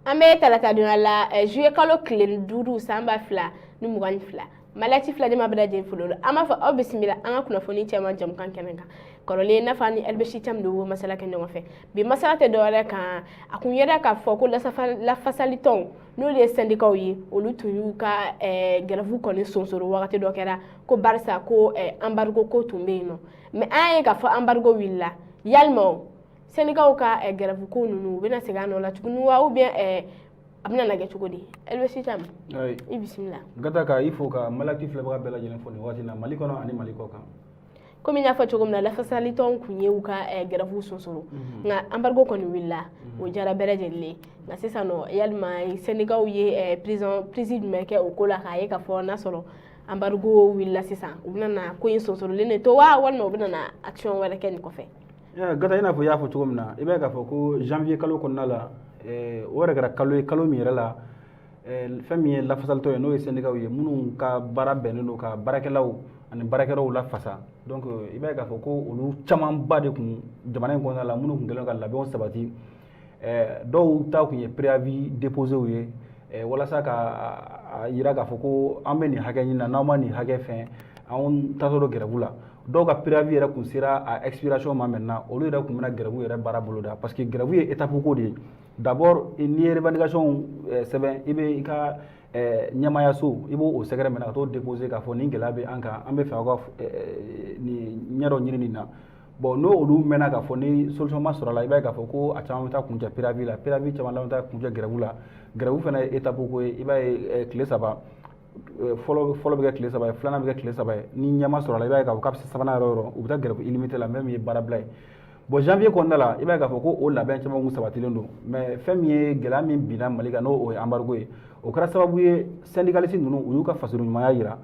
An bɛ tarata donya la, juillet kalo tile 5, san 2022. Maliyati filaden ma bɛɛ lajɛlen folo, an b'a fɔ aw bisimila an ka kunnafoni cɛman jamukan kɛnɛ kan. Kɔrɔlen, i n'a fɔ an ni LBC Thiam de b'o masala kɛ ɲɔgɔn fɛ. Bi masala tɛ dɔwɛrɛ kan, a kun yɛrɛ k'a fɔ ko lafasalitɔnw, n'olu ye syndicats ye, olu tun y'u ka grève kɔni sonsoro. Wagati dɔ kɛra ko barisa ko embargo ko tun bɛ yen nɔ, mais an y'a ye k'a fɔ embargo wulila. Yalima syndicats ka grève ko ninnu, u bɛna segin a nɔ la tuguni wa, ou bien a bɛna na kɛ cogo di? LBC Thiam, i bisimila. Gata, ka i fo, ka Maliyati filɛbaga bɛɛ lajɛlen fo nin waati in na, Mali kɔnɔ ani Mali kɔ kan. Komi n y'a fɔ cogo min na, lafasalitɔnw tun ye u ka grève sonsoro, nka embargo kɔni wulila, o diyara bɛɛ lajɛlen. Nka sisan nɔ, yalima syndicats ye prise jumɛn kɛ o ko la, k'a ye k'a fɔ n'a sɔrɔ embargo wulila sisan, u bɛna na ko in sonsorolen de to wa, walima u bɛna na action wɛrɛ kɛ nin kɔfɛ? Gata, i n'a fɔ i y'a fɔ cogo min na, i b'a ye k'a fɔ ko janvier kalo kɔnɔna la, o yɛrɛ kɛra kalo ye, kalo min yɛrɛ la, fɛn min ye lafasalitɔn ye, n'o ye syndicats ye, minnu ka baara bɛnnen don ka baarakɛlaw ani baarakɛlaw lafasa. Donc i b'a ye k'a fɔ ko olu camanba de kun jamana in kɔnɔna la, minnu kun kɛlen ka labɛnw sabati. Dɔw ta kun ye préavis déposé ye, walasa ka a yira k'a fɔ ko an bɛ nin hakɛ ɲini na, n'aw ma nin hakɛ fɛn, anw taatɔ don grève la. Dɔw ka préavis yɛrɛ kun sera a expiration ma. Maintenant, olu yɛrɛ kun bɛna grève yɛrɛ baara boloda, parce que grève ye étape ko de ye. D'abord, n'i ye revendication sɛbɛn, i bɛ i ka ɲɛmaayaso, i b'o sɛgɛrɛ minɛ ka t'o déposer, k'a fɔ nin gɛlɛya bɛ an kan, an bɛ fɛ aw ka nin ɲɛ dɔ ɲini nin na. Bon, n'o olu mɛnna k'a fɔ ni solution ma sɔrɔ a la, i b'a ye k'a fɔ ko a caman bɛ taa kuncɛ préavis la, préavis caman laban bɛ taa kuncɛ grève la. Grève fana ye étape ko ye. I b'a ye, tile 3 fɔlɔ fɔlɔ bɛ kɛ tile 3 ye, filanan bɛ kɛ tile 3 ye. Ni ɲɛ ma sɔrɔ a la, i b'a ye k'a fɔ k'a bɛ se sabanan yɔrɔ o yɔrɔ, u bɛ taa grève illimité la, même ye baarabila ye. Bon, janvier kɔnɔna la, i b'a ye k'a fɔ ko o labɛn caman kun sabatilen don, mais fɛn min ye gɛlɛya min binna Mali kan, n'o o ye embargo ye, o kɛra sababu ye syndicaliste ninnu, u y'u ka fasoden ɲumanya yira.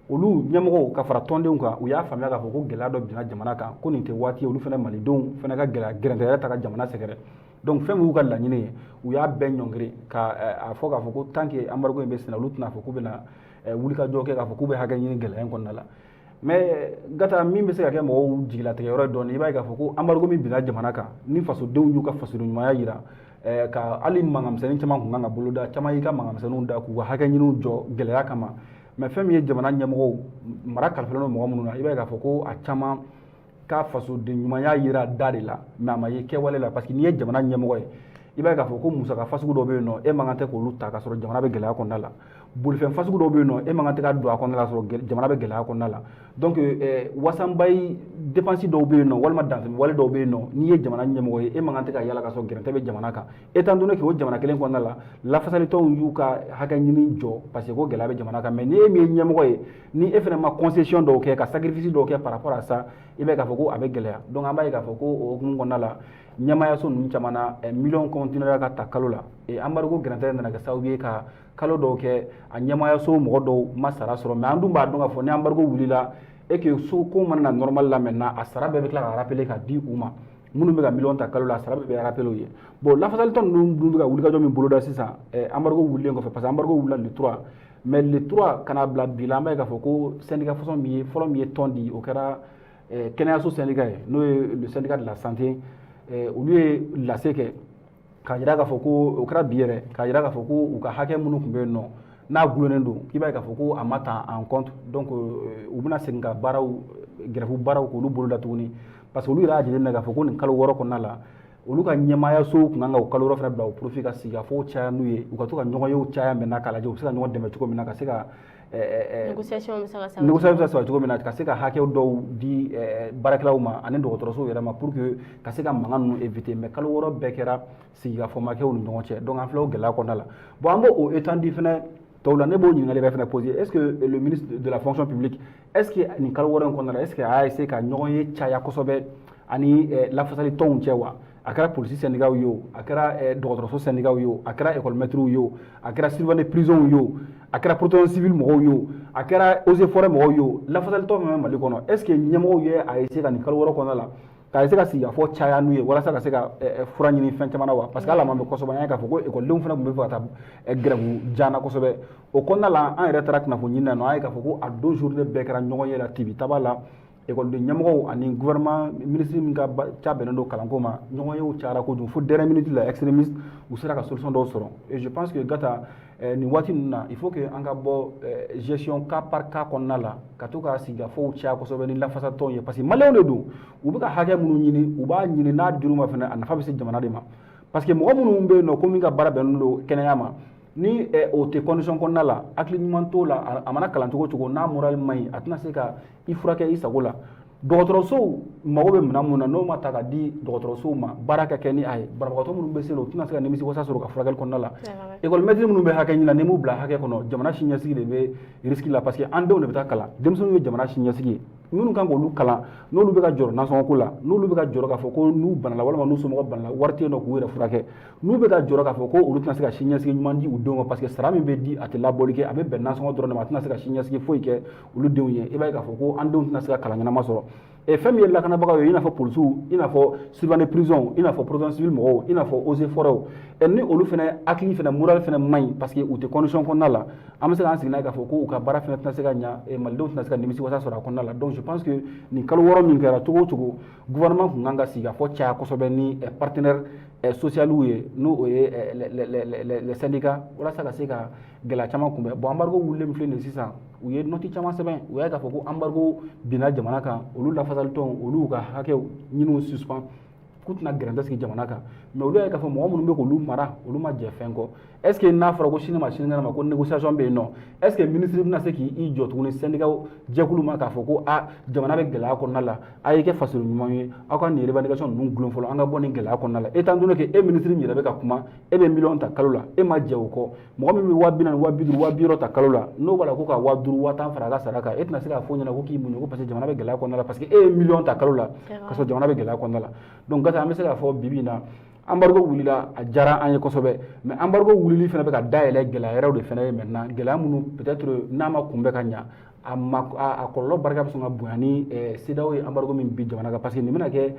Olu ɲɛmɔgɔw ka fara tɔndenw kan, u y'a faamuya k'a fɔ ko gɛlɛya dɔ binna jamana kan, ko nin tɛ waati ye olu fana malidenw fana ka gɛlɛya gɛrɛntɛ yɛrɛ ta ka jamana sɛgɛrɛ. Donc fɛn min y'u ka laɲini ye, u y'a bɛɛ ɲɔngiri ka a fɔ k'a fɔ ko tant que embargo in bɛ senna, olu tɛna fɔ k'u bɛna wulikajɔ kɛ k'a fɔ k'u bɛ hakɛ ɲini gɛlɛya in kɔnɔna la. Mais Gata, min bɛ se ka kɛ mɔgɔw jigilatigɛ yɔrɔ ye dɔɔnin, i b'a ye k'a fɔ ko embargo min binna jamana kan, ni fasodenw y'u ka fasoden ɲumanya yira, ka hali mankanmisɛnnin caman kun kan ka boloda, caman y'i ka mankanmisɛnninw da k'u ka hakɛ ɲiniw jɔ gɛlɛya kama. Mais fɛn min ye jamana ɲɛmɔgɔw mara kalifalen don mɔgɔ minnu na, i b'a ye k'a fɔ ko a caman ka fasoden ɲumanya yira da de la, mais a ma ye kɛwale la. Parce que n'i ye jamana ɲɛmɔgɔ ye, i b'a ye k'a fɔ ko musaka fasugu dɔw bɛ yen nɔ, e man kan tɛ k'olu ta k'a sɔrɔ jamana bɛ gɛlɛya kɔnɔna la. Bolifɛn fasugu dɔw bɛ yen nɔ, e man kan tɛ ka don a kɔnɔna la sɔrɔ jamana bɛ gɛlɛya kɔnɔna la. Donc wasanbayi dépense dɔw bɛ yen nɔ, walima dantɛmɛ wale dɔw bɛ yen nɔ, n'i ye jamana ɲɛmɔgɔ ye, e man kan tɛ ka yala k'a sɔrɔ gɛrɛntɛ bɛ jamana kan, étant donné que o jamana kelen kɔnɔna la, lafasalitɔnw y'u ka hakɛ ɲini jɔ parce que ko gɛlɛya bɛ jamana kan. Mais ni e min ye ɲɛmɔgɔ ye, ni e fana ma concession dɔw kɛ, ka sacrifice dɔw kɛ par rapport à ça, i b'a ye k'a fɔ ko a bɛ gɛlɛya. Donc an b'a ye k'a fɔ ko o hukumu kɔnɔna la, ɲɛmaayaso ninnu caman na, miliyɔn continuera ka ta kalo la. Embargo gɛrɛntɛ nana kɛ sababu ye ka kalo dɔw kɛ, a ɲɛmaayaso mɔgɔ dɔw ma sara sɔrɔ. Mais an dun b'a dɔn k'a fɔ ni embargo wulila et que so ko mana na normal la, maintenant a sara bɛɛ bɛ tila ka rappeler ka di u ma. Minnu bɛ ka miliyɔn ta kalo la, a sara bɛɛ bɛ rappeler u ye. Bon, lafasalitɔn ninnu dun bɛ ka wulikajɔ min boloda sisan embargo wulilen kɔfɛ, parce que embargo wulila le 3, mais le 3 ka na bila bi la, an b'a ye k'a fɔ ko syndicat façon min ye fɔlɔ min ye tɔn di, o kɛra kɛnɛyaso syndicat ye, n'o ye le syndicat de la santé. Olu ye lase kɛ k'a jira k'a fɔ ko o kɛra bi yɛrɛ, k'a jira k'a fɔ ko u ka hakɛ minnu tun bɛ yen nɔ, n'a gulonnen don, k'i b'a ye k'a fɔ ko a ma ta en compte. Donc u bɛna segin ka baaraw, grève baaraw, k'olu boloda tuguni, parce que olu yɛrɛ y'a jateminɛ k'a fɔ ko nin kalo 6 kɔnɔna la, olu ka ɲɛmaayasow tun kan ka o kalo 6 fana bila au profit, ka sigi ka fɔ caya n'u ye, u ka to ka ɲɔgɔn yew caya maintenant, k'a lajɛ u bɛ se ka ɲɔgɔn dɛmɛ cogo min na, ka se ka négociation bɛ se ka sabati. Négociation bɛ se ka sabati cogo min na, ka se ka hakɛw dɔw di baarakɛlaw ma ani dɔgɔtɔrɔsow yɛrɛ ma, pour que ka se ka mankan ninnu éviter. Mais kalo 6 bɛɛ kɛra sigikafɔ ma kɛ u ni ɲɔgɔn cɛ. Donc an filɛ o gɛlɛya kɔnɔna la. Bon, an b'o o étendue fɛnɛ tɔw la, ne b'o ɲininkali yɛrɛ fɛnɛ poser: est ce que le ministre de la Fonction publique, est ce que nin kalo 6 in kɔnɔna la, est ce que a y'a essayé ka ɲɔgɔn ye caya kosɛbɛ ani lafasali tɔnw cɛ wa? A kɛra polisi syndicat ye o, a kɛra dɔgɔtɔrɔso syndicat ye o, a kɛra école maître ye o, a kɛra surveillant de prison ye o, a kɛra protection civile mɔgɔw ye o, a kɛra eaux et forêts mɔgɔw ye o, lafasali tɔn fɛn fɛn Mali kɔnɔ, est ce que ɲɛmɔgɔw ye a essayé ka nin kalo 6 kɔnɔna la, ka essayer ka sigikafɔ caya n'u ye, walasa ka se ka fura ɲini fɛn caman na wa? Parce que hali a ma mɛn kosɛbɛ, an y'a k'a fɔ ko ekɔlidenw fana tun bɛ fɛ ka taa grève jan na kosɛbɛ. O kɔnɔna la, an yɛrɛ taara kunnafoni ɲini na nɔ, an ye k'a fɔ ko a don journée bɛɛ kɛra ɲɔgɔn ye la tibi taba la. Ekɔliden ɲɛmɔgɔw ani gouvernement ministre min ka ca bɛnnen don kalanko ma, ɲɔgɔnyew cayara kojugu fo dernière minute la, extrémiste, u sera ka solution dɔw sɔrɔ. Et je pense que Gata, nin waati ninnu na, il faut que an ka bɔ gestion cas par cas kɔnɔna la, ka to ka sigikafɔw caya kosɛbɛ ni lafasatɔnw ye, parce que maliyɛnw de don. U bɛ ka hakɛ minnu ɲini, u b'a ɲini, n'a dir'u ma fana, a nafa bɛ se jamana de ma, parce que mɔgɔ minnu bɛ yen nɔ ko min ka baara bɛnnen don kɛnɛya ma, ni o tɛ condition kɔnɔna la, hakili ɲuman t'o la, a mana kalan cogo o cogo, n'a moral man ɲi, a tɛna se ka i furakɛ i sago la. Dɔgɔtɔrɔsow mago bɛ minɛn mun na, n'o ma ta ka di dɔgɔtɔrɔsow ma, baara ka kɛ ni a ye, banabagatɔ minnu bɛ se yen, u tɛna se ka nimisi wasa sɔrɔ ka furakɛli kɔnɔna la. École maître minnu bɛ hakɛ ɲini na, n'i m'u bila hakɛ kɔnɔ, jamana siniɲɛsigi de bɛ risque la, parce que an denw de bɛ taa kalan. Denmisɛnninw ye jamana siniɲɛsigi ye. Minnu kan k'olu kalan, n'olu bɛ ka jɔrɔ nasɔngɔ ko la, n'olu bɛ ka jɔrɔ k'a fɔ ko n'u banala walima n'u somɔgɔw banala, wari tɛ yen nɔ k'u yɛrɛ furakɛ, n'u bɛ ka jɔrɔ k'a fɔ ko olu tɛna se ka siniɲɛsigi ɲuman di u denw ma, parce que sara min bɛ di, a tɛ labɔli kɛ, a bɛ bɛn nasɔngɔ dɔrɔn de ma, a tɛna se ka siniɲɛsigi foyi kɛ olu denw ye, i b'a ye k'a fɔ ko an denw tɛna se ka kalan ɲɛnama sɔrɔ. Fɛn min ye lakanabagaw ye, i n'a fɔ polisiw, i n'a fɔ surveillant de prison, i n'a fɔ protection civile mɔgɔw, i n'a fɔ eaux et forêts, ni olu fɛnɛ hakili fɛnɛ, moral fɛnɛ man ɲi, parce que u tɛ condition kɔnɔna la, an bɛ se k'an sigi n'a ye k'a fɔ ko u ka baara fɛnɛ tɛna se ka ɲa, malidenw tɛna se ka nimisi wasa sɔrɔ a kɔnɔna la. Donc je pense que nin kalo 6 min kɛra, cogo o cogo, gouvernement tun kan ka sigi ka fɔ caya kosɛbɛ ni partenaires sociaux ye, n'o o ye les syndicats, walasa ka se ka gɛlɛya caman kunbɛn. Bon, embargo wulilen min filɛ nin ye sisan, u ye note caman sɛbɛn, u y'a ye k'a fɔ ko embargo binna jamana kan, olu lafasalitɔnw, olu ka hakɛw ɲiniw suspend, k'u tɛna gɛrɛntɛ sigi jamana kan. Mais olu y'a ye k'a fɔ mɔgɔ minnu bɛ k'olu mara, olu ma jɛ fɛn kɔ. Est ce que n'a fɔra ko sini ma sinikɛnɛ ma ko négociation bɛ yen nɔ, est ce que ministre bɛna se k'i jɔ tuguni syndicat jɛkulu ma k'a fɔ ko a jamana bɛ gɛlɛya kɔnɔna la, a y'i kɛ fasoden ɲuman ye, aw ka nin revendication ninnu gulon fɔlɔ, an ka bɔ nin gɛlɛya kɔnɔna la? Étant donné que e ministre min yɛrɛ bɛ ka kuma, e bɛ miliyɔn ta kalo la, e ma jɛ o kɔ. Mɔgɔ min bɛ 40 000, 50 000, 60 000 ta kalo la, n'o b'a la ko ka 5000, 10 000 fara a ka sara kan, e tɛna se k'a fɔ o ɲɛna ko k'i muɲu ko parce que jamana bɛ gɛlɛya kɔnɔna la, parce que e ye miliyɔn ta kalo la ka sɔrɔ jamana bɛ gɛlɛya kɔnɔna la. Donc Gata, an bɛ se k'a fɔ bi bi in na, embargo wulila, a diyara an ye kosɛbɛ, mais embargo wulili fana bɛ ka dayɛlɛ gɛlɛya wɛrɛw de fana ye maintenant, gɛlɛya minnu peut-être n'a ma kunbɛ ka ɲa, a ma a kɔlɔlɔ barika bɛ sɔn ka bonya ni CEDEAO ye embargo min bi jamana kan, parce que nin bɛna kɛ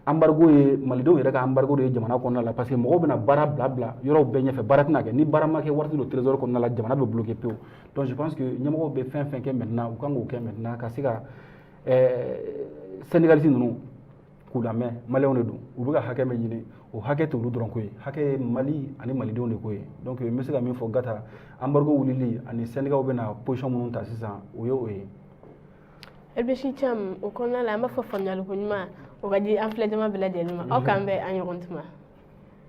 embargo ye, malidenw yɛrɛ ka embargo de ye jamana kɔnɔna la, parce que mɔgɔw bɛna baara bila bila yɔrɔw bɛɛ ɲɛfɛ, baara tɛna kɛ. Ni baara ma kɛ, wari tɛ don trésor kɔnɔna la, jamana bɛ bloqué pewu. Donc je pense que ɲɛmɔgɔw bɛ fɛn fɛn kɛ maintenant, u kan k'o kɛ maintenant ka se ka syndicaliste ninnu k'u lamɛn. Maliyɛnw de don, u bɛ ka hakɛ min ɲini, o hakɛ t'olu dɔrɔn ko ye, hakɛ ye Mali ani malidenw de ko ye. Donc n bɛ se ka min fɔ Gata, embargo wulili ani syndicat bɛna position minnu ta sisan, o ye o ye. LBC Thiam, o kɔnɔna la, an b'a fɔ faamuyaliko ɲuman o ka di an filɛ jama bɛɛ lajɛlen ma. Aw k'an bɛn an ɲɔgɔn tuma.